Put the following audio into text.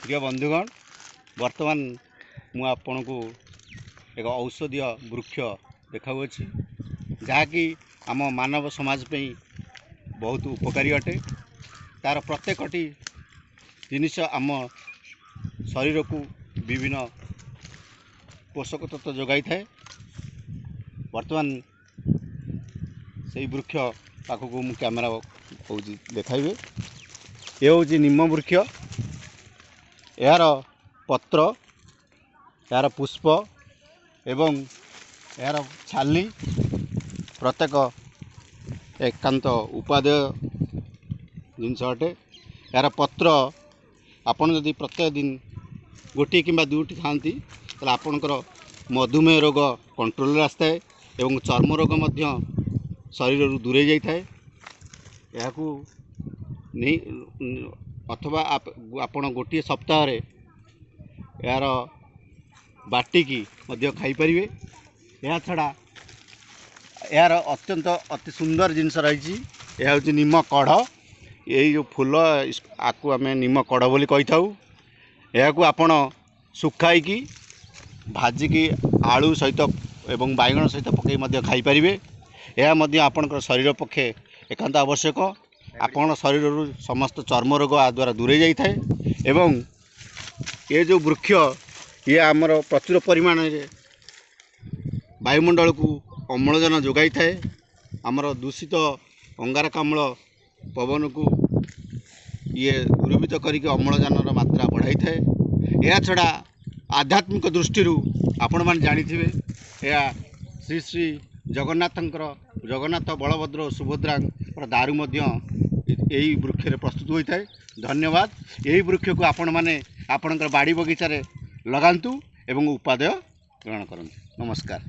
ପ୍ରିୟ ବନ୍ଧୁଗଣ, ବର୍ତ୍ତମାନ ମୁଁ ଆପଣଙ୍କୁ ଏକ ଔଷଧୀୟ ବୃକ୍ଷ ଦେଖାଉଅଛି, ଯାହାକି ଆମ ମାନବ ସମାଜ ପାଇଁ ବହୁତ ଉପକାରୀ ଅଟେ। ତା'ର ପ୍ରତ୍ୟେକଟି ଜିନିଷ ଆମ ଶରୀରକୁ ବିଭିନ୍ନ ପୋଷକ ତତ୍ତ୍ୱ ଯୋଗାଇଥାଏ। ବର୍ତ୍ତମାନ ସେଇ ବୃକ୍ଷ ପାଖକୁ ମୁଁ କ୍ୟାମେରା ହେଉଛି ଦେଖାଇବେ। ଏ ହେଉଛି ନିମ ବୃକ୍ଷ। ଏହାର ପତ୍ର, ଏହାର ପୁଷ୍ପ ଏବଂ ଏହାର ଛାଲି ପ୍ରତ୍ୟେକ ଏକାନ୍ତ ଉପାଦେୟ ଜିନିଷ ଅଟେ। ଏହାର ପତ୍ର ଆପଣ ଯଦି ପ୍ରତ୍ୟେକ ଦିନ ଗୋଟିଏ କିମ୍ବା ଦୁଇଟି ଖାଆନ୍ତି, ତାହେଲେ ଆପଣଙ୍କର ମଧୁମେହ ରୋଗ କଣ୍ଟ୍ରୋଲରେ ଆସିଥାଏ ଏବଂ ଚର୍ମ ରୋଗ ମଧ୍ୟ ଶରୀରରୁ ଦୂରେଇ ଯାଇଥାଏ। ଏହାକୁ ନେଇ ଅଥବା ଆପଣ ଗୋଟିଏ ସପ୍ତାହରେ ଏହାର ବାଟିକି ମଧ୍ୟ ଖାଇପାରିବେ। ଏହା ଛଡ଼ା ଏହାର ଅତ୍ୟନ୍ତ ଅତି ସୁନ୍ଦର ଜିନିଷ ରହିଛି। ଏହା ହେଉଛି ନିମ କଢ଼। ଏଇ ଯେଉଁ ଫୁଲ, ଆକୁ ଆମେ ନିମ କଢ଼ ବୋଲି କହିଥାଉ। ଏହାକୁ ଆପଣ ଶୁଖାଇକି ଭାଜିକି ଆଳୁ ସହିତ ଏବଂ ବାଇଗଣ ସହିତ ପକାଇ ମଧ୍ୟ ଖାଇପାରିବେ। ଏହା ମଧ୍ୟ ଆପଣଙ୍କର ଶରୀର ପକ୍ଷେ ଏକାନ୍ତ ଆବଶ୍ୟକ। ଆପଣ ଶରୀରରୁ ସମସ୍ତ ଚର୍ମ ରୋଗ ଆ ଦ୍ୱାରା ଦୂରେଇ ଯାଇଥାଏ। ଏବଂ ଏ ଯେଉଁ ବୃକ୍ଷ, ଇଏ ଆମର ପ୍ରଚୁର ପରିମାଣରେ ବାୟୁମଣ୍ଡଳକୁ ଅମ୍ଳଜାନ ଯୋଗାଇଥାଏ। ଆମର ଦୂଷିତ ଅଙ୍ଗାରକାମ୍ଳ ପବନକୁ ଇଏ ଦୂରୀଭୂତ କରିକି ଅମ୍ଳଜାନର ମାତ୍ରା ବଢ଼ାଇଥାଏ। ଏହା ଛଡ଼ା ଆଧ୍ୟାତ୍ମିକ ଦୃଷ୍ଟିରୁ ଆପଣମାନେ ଜାଣିଥିବେ, ଏହା ଶ୍ରୀ ଶ୍ରୀ ଜଗନ୍ନାଥଙ୍କର, ଜଗନ୍ନାଥ ବଳଭଦ୍ର ଓ ସୁଭଦ୍ରାଙ୍କର ଦାରୁ ମଧ୍ୟ ଏହି ବୃକ୍ଷରେ ପ୍ରସ୍ତୁତ ହୋଇଥାଏ। ଧନ୍ୟବାଦ। ଏହି ବୃକ୍ଷକୁ ଆପଣମାନେ ଆପଣଙ୍କର ବାଡ଼ି ବଗିଚାରେ ଲଗାନ୍ତୁ ଏବଂ ଉପାଦେୟ ଗ୍ରହଣ କରନ୍ତୁ। ନମସ୍କାର।